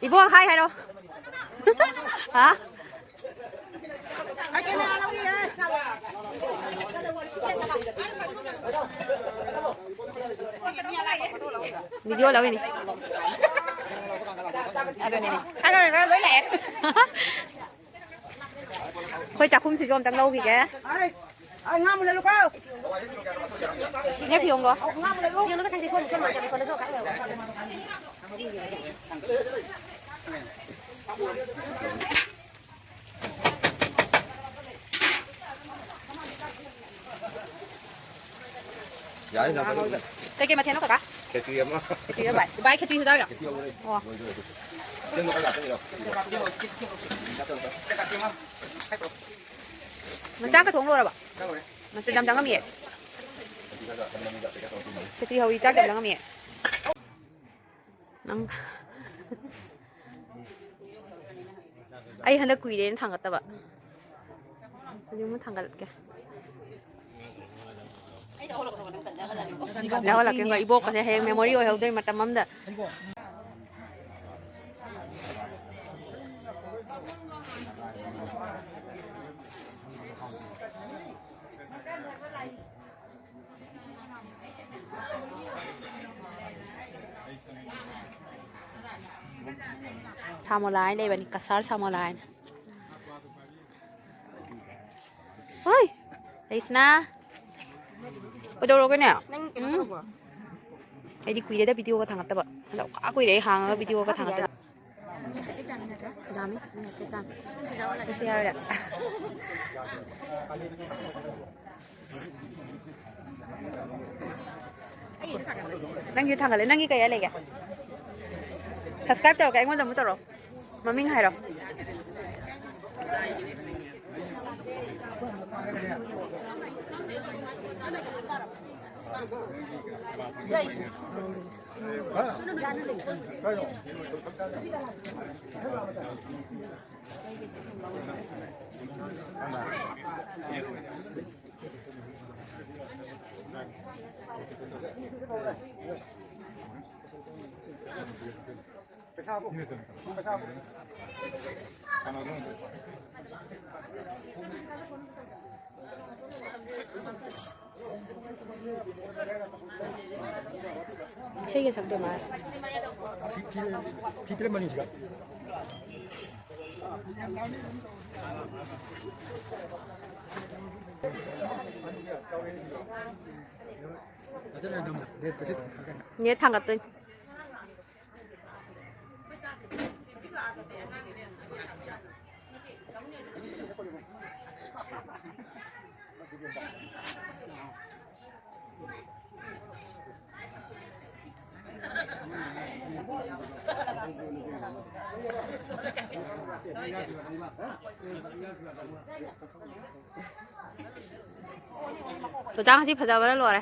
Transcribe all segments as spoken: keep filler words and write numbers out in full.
ꯏꯕꯣꯛ ꯍꯥꯏ ꯍꯥꯏꯔꯣ꯫ ꯍꯥ? ꯚꯤꯗꯤꯑꯣ ꯂꯧꯔꯤꯅꯤ꯫ ꯑꯗꯨꯅꯤꯅꯦ꯫ ꯊꯥꯡꯒꯠꯂꯒ ꯂꯣꯏ ꯂꯥꯛꯑꯦ꯫ ꯑꯩꯈꯣꯏ ꯆꯥꯛꯈꯨꯝꯁꯤꯁꯨ ꯑꯝꯇꯪ ꯂꯧꯈꯤꯒꯦ꯫ ꯑꯩ ꯉꯥ ꯑꯃ ꯂꯩꯔꯨꯀꯣ꯫ ꯏꯅꯦ ꯐꯤꯌꯣꯡꯗꯣ꯫ ꯉꯥ ꯑꯃ ꯂꯩꯔꯨ꯫ ꯐꯤꯌꯣꯡꯗꯣ ꯁꯪꯗꯦ, ꯁꯣꯝ, ꯁꯣꯝ, ꯁꯣꯝ, ꯁꯣꯝ, ꯁꯣꯝ꯫ ꯌꯥꯏ, ꯌꯥꯏ꯫ ꯀꯩꯀꯩ ꯃꯊꯦꯜꯅꯣ, ꯀꯀꯥ? ꯈꯦꯆ꯭ꯔꯤ ꯑꯃ꯫ ꯈꯦꯆ꯭ꯔꯤ ꯑꯃ, ꯚꯥꯏ꯫ ꯚꯥꯏ, ꯈꯦꯆ꯭ꯔꯤ ꯍꯧꯗꯥꯏꯔꯣ? ꯈꯦꯆ꯭ꯔꯤ ꯍꯧꯔꯦ꯫ ꯑꯣ꯫ ꯂꯣꯏꯗꯣꯔꯦ꯫ ꯁꯦꯝꯕ ꯈꯔ ꯂꯥꯛꯇ ꯂꯩꯔꯣ꯫ ꯅꯪ ꯆꯥꯛꯀ ꯊꯣꯡ ꯂꯣꯏꯔꯕꯣ? ꯆꯥꯛ ꯂꯣꯏꯔꯦ꯫ ꯃꯆꯜ ꯌꯥꯝ ꯆꯪꯉꯝꯃꯤꯌꯦ꯫ ꯈꯦꯆ꯭ꯔꯤ ꯍꯧꯔꯤ, ꯆꯥꯛ ꯌꯥꯝ ꯆꯪꯉꯝꯃꯤꯌꯦ꯫ ꯅꯪ ꯑꯩ ꯍꯟꯗꯛ ꯀꯨꯏꯔꯦꯅ ꯊꯥꯡꯒꯠꯇꯕ꯫ ꯍꯧꯖꯤꯛ ꯑꯃꯨꯛ ꯊꯥꯡꯒꯠꯀꯦ꯫ ꯌꯥꯎꯍꯜꯂꯛꯀꯦ꯫ ꯏꯕꯣꯛꯀꯁꯦ ꯍꯌꯦꯡ memory ꯑꯣꯏꯍꯧꯗꯣꯏ ꯃꯇꯝ ꯑꯃꯗ꯫ ꯁꯥꯃꯣꯂꯥ ꯍꯥꯏꯅ ꯂꯩꯕꯅꯤ, ꯀꯁꯥꯔ ꯁꯥꯃꯣꯂꯥ ꯍꯥꯏꯅ꯫ ꯍꯣꯏ, ꯂꯩꯁꯅꯥ꯫ ꯀꯩꯗꯧꯔꯒꯦꯅꯦ? ꯅꯪ ꯀꯩꯅꯣ ꯎꯝ꯫ ꯇꯧꯔꯕꯣ? ꯑꯩꯗꯤ ꯀꯨꯏꯔꯦꯗ videoꯒ ꯊꯥꯡꯒꯠꯇꯕ꯫ ꯍꯟꯗꯛ ꯋꯥ ꯀꯨꯏꯔꯦ ꯑꯩ ꯍꯥꯡꯉꯒ videoꯒ ꯊꯥꯡꯒꯠꯇꯕ꯫ ꯌꯥꯝꯃꯤ, ꯅꯠꯇꯦ, ꯆꯥꯝꯃ꯫ ꯀꯩꯁꯨ ꯌꯥꯎꯔꯦ꯫ ꯅꯪꯒꯤ ꯊꯥꯡꯒꯠꯂꯦ꯫ ꯅꯪꯒꯤ ꯀꯌꯥ ꯂꯩꯒꯦ? Subscribe ꯇꯧꯔꯒ ꯑꯩꯉꯣꯟꯗ ꯑꯃꯨꯛ ꯇꯧꯔꯣ꯫ ꯃꯃꯤꯡ ꯍꯥꯏꯔꯣ꯫ ꯏꯁꯩꯒ ꯁꯛꯇꯣꯏ ꯃꯥꯜꯂꯦ꯫ ꯅꯦꯠ ꯊꯥꯡꯒꯠꯇꯣꯏꯅꯤ꯫ ꯇꯣꯆꯥ ꯉꯁꯤ ꯐꯖꯕꯅ ꯂꯣꯏꯔꯦ꯫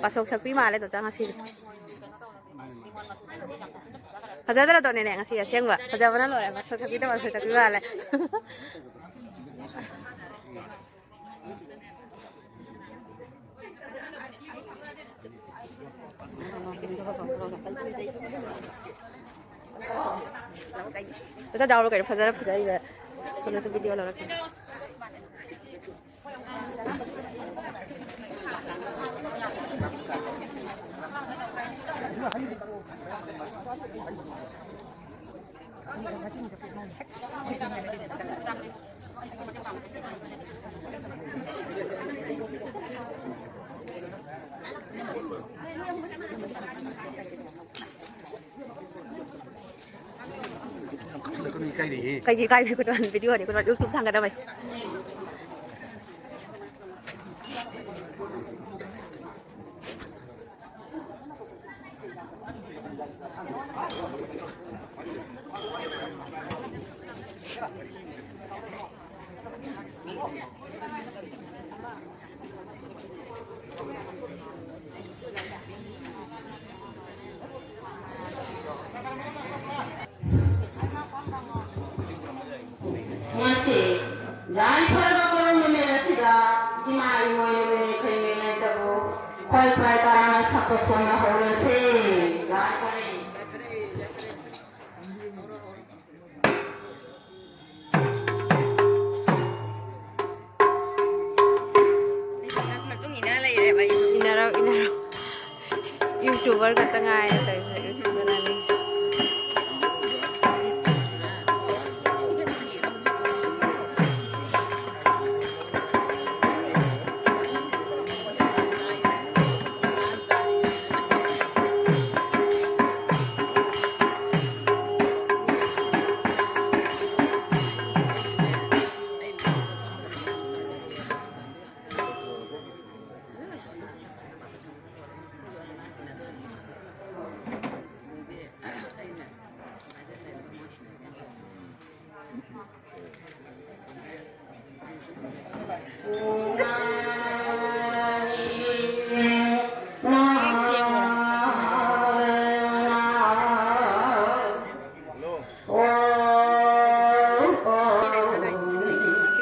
ꯄꯥꯁꯣꯛ ꯁꯛꯄꯤ ꯃꯥꯜꯂꯦ ꯇꯣꯆꯥ ꯉꯁꯤꯗꯤ꯫ ꯐꯖꯗ꯭ꯔꯗꯣꯅꯦꯅꯦ ꯉꯁꯤ ꯑꯁꯦꯡꯕ ꯐꯖꯕꯅ ꯂꯣꯏꯔꯦ꯫ ꯄꯥꯁꯣꯛ ꯁꯛꯄꯤꯗ ꯄꯥꯁꯣꯛ ꯁꯛꯄꯤ ꯃꯥꯜꯂꯦ꯫ ꯐꯖ ꯌꯥꯎꯔꯣ ꯀꯩꯅꯣ, ꯐꯖꯔ ꯐꯖꯔꯤꯕ ꯁꯣꯝꯗꯁꯨ ꯚꯤꯗꯤꯑꯣ ꯂꯧꯔꯛꯀꯦ꯫ ꯀꯩꯒꯤ ꯀꯥꯏꯕꯤ ꯈꯨꯠ ꯚꯤꯗꯤꯑꯣꯅꯤ ꯈꯨꯠ YouTube ꯊꯥꯡꯒꯠꯅꯕꯩ꯫ ꯉꯁꯤ ꯌꯥꯏꯐꯔꯕ ꯀꯣꯔꯧ ꯅꯨꯃꯤꯠ ꯑꯁꯤꯗ ꯏꯃꯥ ꯏꯃꯣꯏꯅꯨꯒꯤ ꯃꯤꯈꯩ ꯃꯤꯉꯩꯗꯕꯨ ꯈ꯭ꯋꯥꯏ ꯈ꯭ꯋꯥꯏ ꯇꯔꯥꯝꯅ ꯇꯁꯦꯡꯅ ꯍꯧꯔꯁꯦ꯫ ꯃꯇꯨꯡ ꯏꯟꯅ ꯂꯩꯔꯦꯕ ꯑꯩꯁꯨ꯫ ꯏꯟꯅꯔꯣ, ꯏꯟꯅꯔꯣ꯫ YouTuber ꯈꯛꯇ ꯉꯥꯏꯔꯦ ꯇꯧꯔꯤꯁꯦ, YouTuber ꯑꯅꯤ꯫ ꯁꯤꯒ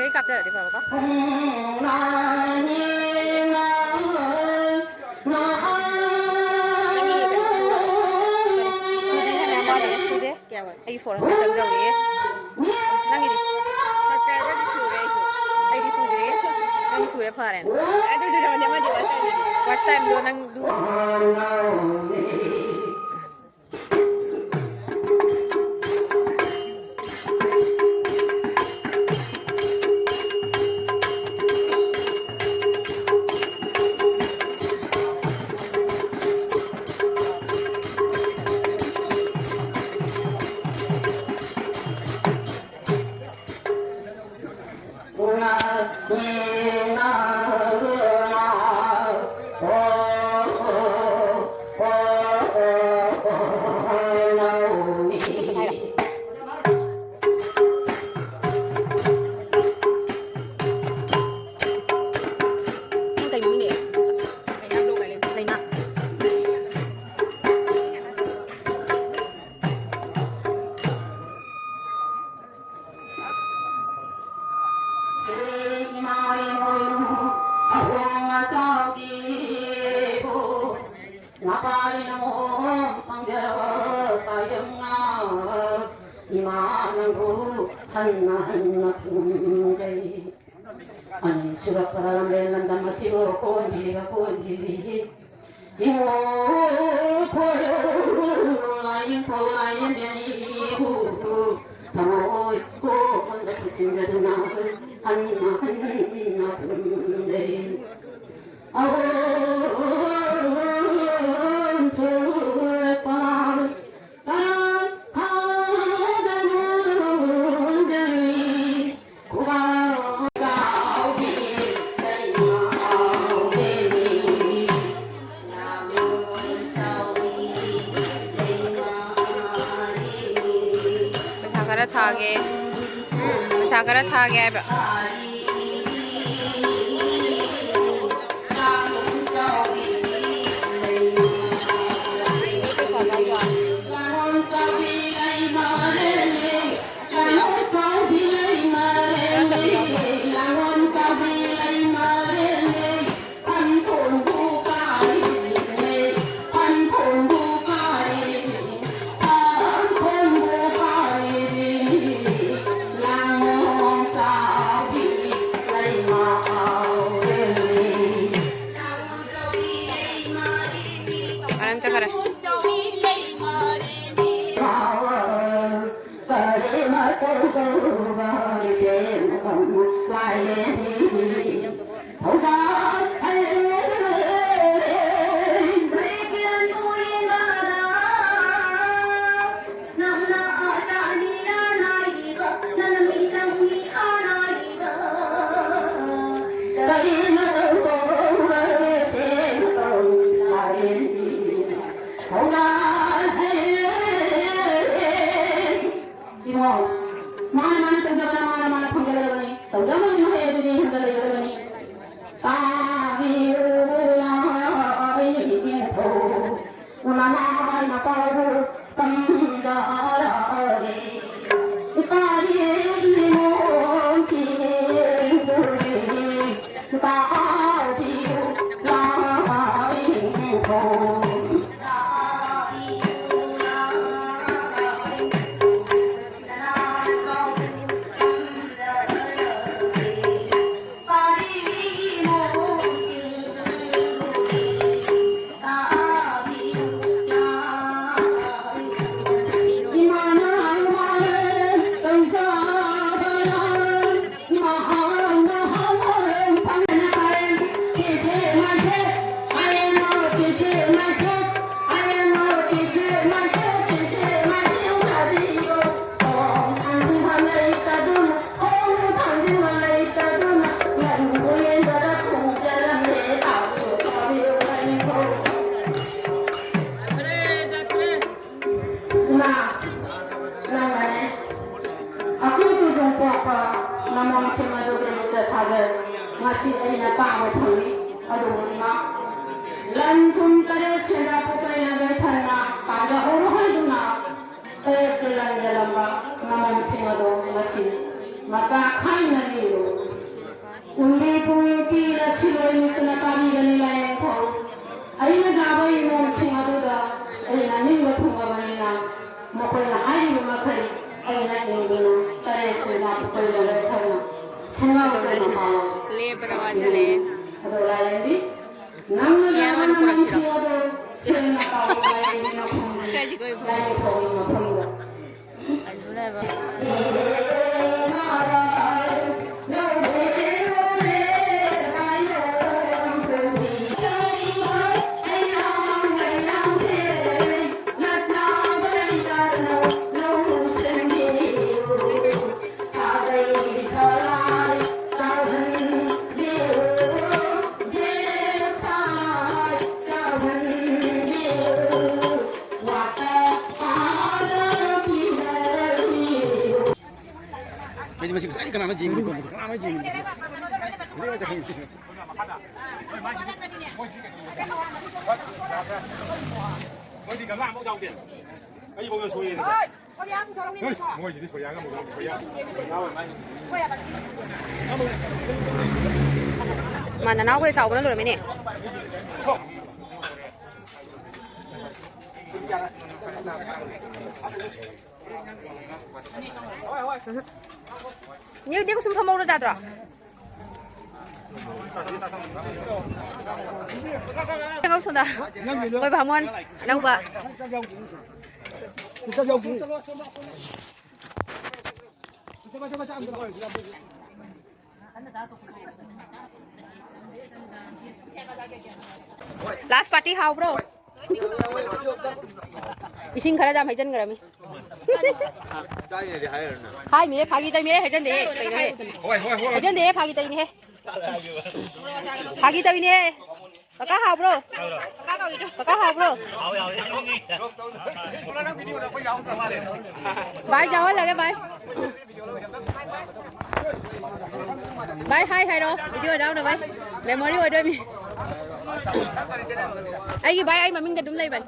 ꯑꯩ ꯀꯥꯞꯆꯔꯗꯤ ꯐꯕꯀꯣ꯫ ꯅꯪꯒꯤ ꯀꯩꯅꯣ ꯁꯨꯔꯦ꯫ ꯁꯨꯗꯦ ꯍꯥꯏꯕ ꯌꯥꯝ ꯋꯥꯠꯂꯤ꯫ ꯁꯨꯗꯦ꯫ ꯀꯌꯥ ꯋꯥꯠꯂꯤ? ꯑꯩ ꯐꯣꯔ ꯍꯟꯗ꯭ꯔꯦꯗ ꯇꯪ ꯌꯧꯔꯤꯌꯦ꯫ ꯅꯪꯒꯤꯗꯤ? ꯁꯕꯁꯀ꯭ꯔꯥꯏꯕꯔꯗꯤ ꯁꯨꯔꯦ ꯑꯩꯁꯨ꯫ ꯑꯩꯗꯤ ꯁꯨꯗ꯭ꯔꯤ꯫ ꯅꯪ ꯁꯨꯔꯦ ꯐꯔꯦꯅ꯫ ꯑꯗꯨꯁꯨ ꯅꯉꯣꯟꯗ ꯑꯃꯗꯤ ꯋꯥꯠꯆꯔꯤꯗꯨꯗꯤ꯫ ꯋꯥꯠꯆ ꯇꯥꯏꯝꯗꯣ ꯅꯪ ꯂꯨ-, ꯅꯪ ꯀꯩ ꯃꯃꯤꯡ ꯂꯩ? ꯂꯩꯅꯥ꯫ ꯏꯃꯥ ꯏꯃꯣꯏꯅꯨ ꯑꯍꯣꯡ ꯑꯆꯥꯎꯕꯤꯕꯨ ꯃꯄꯥꯔꯤ ꯅꯃꯣ ꯄꯥꯡꯖꯔꯕ ꯇꯥꯏꯕꯪꯅ ꯏꯃꯥ ꯅꯪꯕꯨ ꯍꯟꯅ ꯍꯟꯅ ꯈꯨꯔꯨꯝꯖꯩ꯫ ꯑꯅꯤꯁꯨꯔꯛꯄ ꯂꯝꯂꯦꯟ ꯂꯝꯗꯝ ꯑꯁꯤꯕꯨ ꯀꯣꯟꯕꯤꯔꯤꯕ ꯀꯣꯟꯕꯤꯔꯤ ꯆꯤꯡꯉꯣ ꯈꯣꯏꯔꯣ ꯂꯥꯏꯅꯤꯡꯊꯧ ꯂꯥꯏꯔꯦꯝꯕꯤꯕꯨ ꯊꯃꯣꯏ ꯀꯣꯟꯗ ꯄꯨꯁꯤꯟꯖꯗꯨꯅ ꯍꯟꯅ ꯍꯟꯅ ꯈꯨꯔꯨꯝꯖꯩ꯫ ꯄꯩꯁꯥ ꯈꯔ ꯊꯥꯒꯦ꯫ ꯎꯝ, ꯄꯩꯁꯥ ꯈꯔ ꯊꯥꯒꯦ ꯍꯥꯏꯕ꯫ ꯑꯅꯟ ꯆꯠꯈꯔꯦ꯫ ꯏꯃꯣ, ꯃꯥꯅ ꯃꯥꯅ ꯇꯧꯖꯕꯅ ꯃꯥꯅ ꯃꯥꯅ ꯐꯪꯖꯒꯗꯕꯅꯤ꯫ ꯇꯧꯖꯃꯟ ꯃꯍꯩ ꯑꯗꯨꯗꯤ ꯍꯟꯖꯤꯜꯂꯛꯀꯗꯕꯅꯤ꯫ ꯇꯥꯕꯤꯌꯨ ꯂꯥꯏꯅꯤꯡꯊꯧ ꯅꯃꯥꯏ ꯃꯄꯥꯕꯨ ꯇꯝꯖꯔꯒꯦ꯫ ꯏꯄꯥꯒꯤ ꯏꯃꯣꯟꯁꯤꯡꯕꯨꯗꯤ ꯇꯥꯕꯤꯌꯨ ꯂꯥꯏꯅꯤꯡꯊꯧ꯫ ꯅꯃꯣꯝꯁꯤꯡ ꯑꯗꯨꯒꯤꯗꯃꯛꯇ ꯁꯥꯖꯔ ꯉꯁꯤ ꯑꯩꯅ ꯇꯥꯕ ꯐꯪꯏ꯫ ꯑꯗꯨꯕꯨ ꯏꯃꯥ, ꯂꯟ ꯊꯨꯝ ꯇꯔꯦꯠ ꯁꯦꯟꯖꯥ ꯄꯨꯀꯩꯅ ꯂꯩꯊꯅ ꯄꯥꯏꯔꯛꯎꯔꯣ ꯍꯥꯏꯗꯨꯅ ꯇꯔꯦꯠꯀꯤ ꯂꯟ ꯌꯦꯜꯂꯝꯕ ꯅꯃꯣꯝꯁꯤꯡ ꯑꯗꯨ ꯉꯁꯤ ꯃꯆꯥ ꯈꯥꯏꯅ ꯂꯤꯔꯨ꯫ ꯎꯟꯕꯤ ꯄꯨꯡ ꯄꯤꯔ ꯁꯤꯔꯣꯏ ꯅꯤꯛꯇꯅ ꯀꯥꯕꯤꯒꯅꯤ ꯂꯥꯏꯅꯤꯡꯊꯧ꯫ ꯑꯩꯅ ꯌꯥꯕ ꯏꯃꯣꯝꯁꯤꯡ ꯑꯗꯨꯗ ꯑꯩꯅ ꯅꯤꯡꯕ ꯊꯨꯡꯂꯕꯅꯤꯅ ꯃꯈꯣꯏꯅ ꯍꯥꯏꯔꯤꯕ ꯃꯈꯩ ꯑꯩꯅ ꯏꯟꯗꯨꯅ ꯇꯔꯦꯠꯁꯤꯡꯅ ꯄꯨꯈꯣꯏꯗ ꯂꯦꯞꯊꯗꯨꯅ ꯁꯦꯡꯒꯥꯎ ꯇꯧꯅ ꯄꯥꯎ ꯂꯦꯞꯄꯗ ꯋꯥꯁꯤꯜꯂꯛꯑꯦ꯫ ꯑꯗꯣ ꯂꯥꯏꯔꯦꯝꯕꯤ, ꯅꯪꯅ ꯁꯤꯌꯥꯔ ꯑꯣꯏꯅ ꯌꯥꯕ ꯄꯨꯔꯛꯁꯤꯔꯣ? ꯅꯃꯣꯝꯁꯤꯡ ꯑꯗꯨ ꯁꯦꯡꯅ ꯄꯥꯎ ꯂꯥꯏꯔꯦꯝꯕꯤꯅ ꯈꯨꯝꯕꯤ꯫ ꯀꯥꯏꯁꯤ ꯀꯣꯏ ꯄꯨꯔꯛꯑꯣ? ꯂꯥꯏꯅꯤꯡꯊꯧꯒꯤ ꯃꯐꯝꯗ꯫ ꯑꯟꯖꯨꯅ ꯍꯥꯏꯕ꯫ ꯑꯩꯗꯤ ꯃꯁꯤ ꯉꯁꯥꯏꯗꯤ ꯀꯅꯥꯅꯣ ꯌꯦꯡꯉꯤꯗꯣ? ꯃꯁꯤ ꯀꯅꯥꯅꯣ ꯌꯦꯡꯉꯤꯗꯣ? ꯃꯣꯏꯗꯤ ꯒꯝꯂꯥ ꯑꯃꯐꯥꯎ ꯌꯥꯎꯗꯦ꯫ ꯑꯩꯐꯥꯎꯗ ꯁꯣꯏꯔꯦꯅꯦ꯫ ꯃꯣꯏꯁꯤꯗꯤ ꯁꯣꯏꯌꯥꯒ ꯑꯃꯨꯛ ꯌꯥꯎꯗꯦ꯫ ꯁꯣꯏꯌꯥ꯫ ꯃꯥ ꯅꯅꯥꯎꯒ ꯆꯥꯎꯕꯅ ꯂꯣꯏꯔꯝꯃꯤꯅꯦ꯫ ꯅꯦ, ꯅꯦ, ꯁꯨꯝ ꯐꯝꯍꯧꯔꯣ ꯌꯥꯗ꯭ꯔꯣ? ꯐꯝꯍꯧ ꯁꯣꯝꯗ꯫ ꯃꯣꯏ ꯚꯥꯃꯣꯟ ꯑꯅꯧꯕ꯫ ꯂꯥꯁ ꯄꯥꯔꯇꯤ ꯍꯥꯎꯕ꯭ꯔꯣ? ꯏꯁꯤꯡ ꯈꯔ ꯌꯥꯝ ꯍꯩꯖꯤꯟꯈ꯭ꯔꯃꯤ꯫ ꯍꯥꯏꯃꯤꯍꯦ, ꯐꯥꯒꯤ ꯇꯧꯃꯤꯍꯦ, ꯍꯩꯖꯟꯗꯦꯍꯦ, ꯀꯩꯅꯣꯍꯦ? ꯍꯩꯖꯟꯗꯦꯍꯦ, ꯐꯥꯒꯤ ꯇꯧꯔꯤꯅꯦꯍꯦ꯫ ꯐꯥꯒꯤ ꯇꯧꯔꯤꯅꯦꯍꯦ꯫ ꯀꯀꯥ ꯍꯥꯎꯕ꯭ꯔꯣ? ꯀꯀꯥ ꯍꯥꯎꯕ꯭ꯔꯣ? ꯍꯥꯎꯋꯦ, ꯍꯥꯎꯋꯦ꯫ ꯚꯥꯏ, ꯌꯥꯎꯍꯜꯂꯒꯦ, ꯚꯥꯏ꯫ ꯚꯥꯏ, ꯍꯥꯏ ꯍꯥꯏꯔꯣ, ꯚꯤꯗꯤꯑꯣ ꯌꯥꯎꯅꯕ꯫ ꯃꯦꯃꯣꯔꯤ ꯑꯣꯏꯗꯣꯏꯅꯤ꯫ ꯑꯩꯒꯤ ꯚꯥꯏ, ꯑꯩ ꯃꯃꯤꯡꯗ ꯑꯗꯨꯝ ꯂꯩꯕꯅꯤ꯫